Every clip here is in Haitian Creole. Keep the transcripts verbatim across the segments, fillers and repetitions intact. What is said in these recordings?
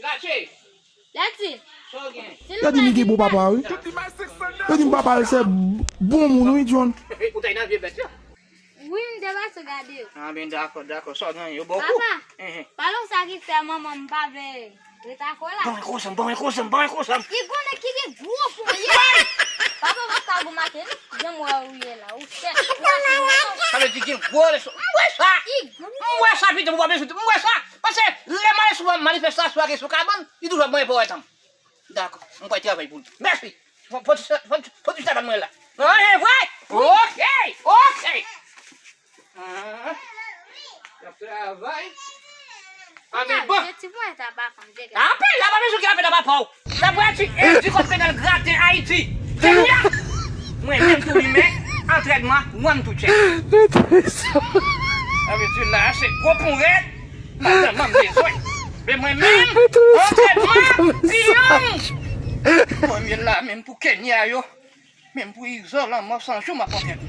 Lache! Lèti! Sa w gen? Yo di m li gen bon papa, wi. Yo di m papa l se bon moun, wi, John. Ou t al nan vye bèt yo? Wi, m te pase gade yo. Ah, ben, dakò, dakò. Sa w gen, yo ba w kou? Papa, pa lè sa ki fè manman m pa vle ret ak ou la. Ban mwen koze m, ban mwen koze m, ban mwen koze m. Li konnen ki gen gwo ponyèt. Papa, pa ka goumache, non. Jan m wè ou ye la, ou chèch, ou mache, ou... Sa vle di gen gwo leson. M wè sa! M wè sa, pito, m wè sa! Paske lè m ale sou manifestasyon ak sou kabann, li toujou ap mande pou wè tan m. Dakò, m pral travay pou li. Mèsi! Fò, fò, fò, fò ti taban mwen la. An, e vre? Ok, ok. Ah, y ap travay. An, men bon. Apèl la, pa bezwen gen apèl a papa w. Sa pral ti Edi kòd penal graten Ayiti. Kenya. Mwen menm tou limen, antrènman, one to check. Sa vle di la, se gwo pon rèd. Madanm an bezwen. Men mwen menm, antrènman, ti yonm. Premye la, menm pou Kenya yo. Menm pou izolan mò san jou m ap antrènman.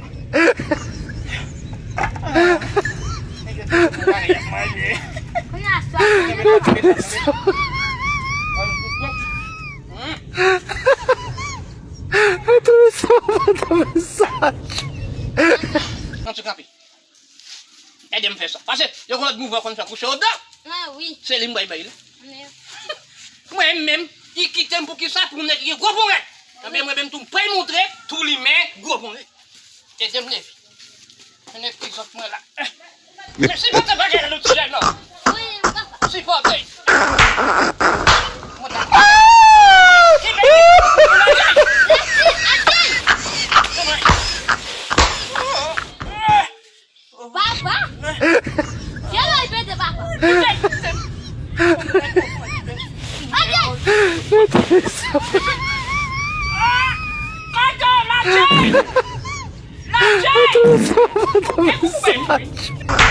Nèg yo te pou mwen y ap manje. Kounye a swa. Anti kanpe. Ede m fè sa. Paske yo gen lòt mouvman konn fè kouche odan. Ah, wi. Se li m bay bay la. Mwen menm, li kite m pou kisa? Pou nèg ki gen gwo ponyèt. Anben, mwen menm tou, m pral montre tou limen gwo ponyèt. Ede m leve. Yon egzanp mwen la. Men sipòte bagay la, nou ti jèn nan. Wi, papa. Sipòte. Mwen la. Ki bagay? Ki bagay? Papa! Fye lòy pete, papa! Adyè! Kote w, Ladjèy? Ladjèy!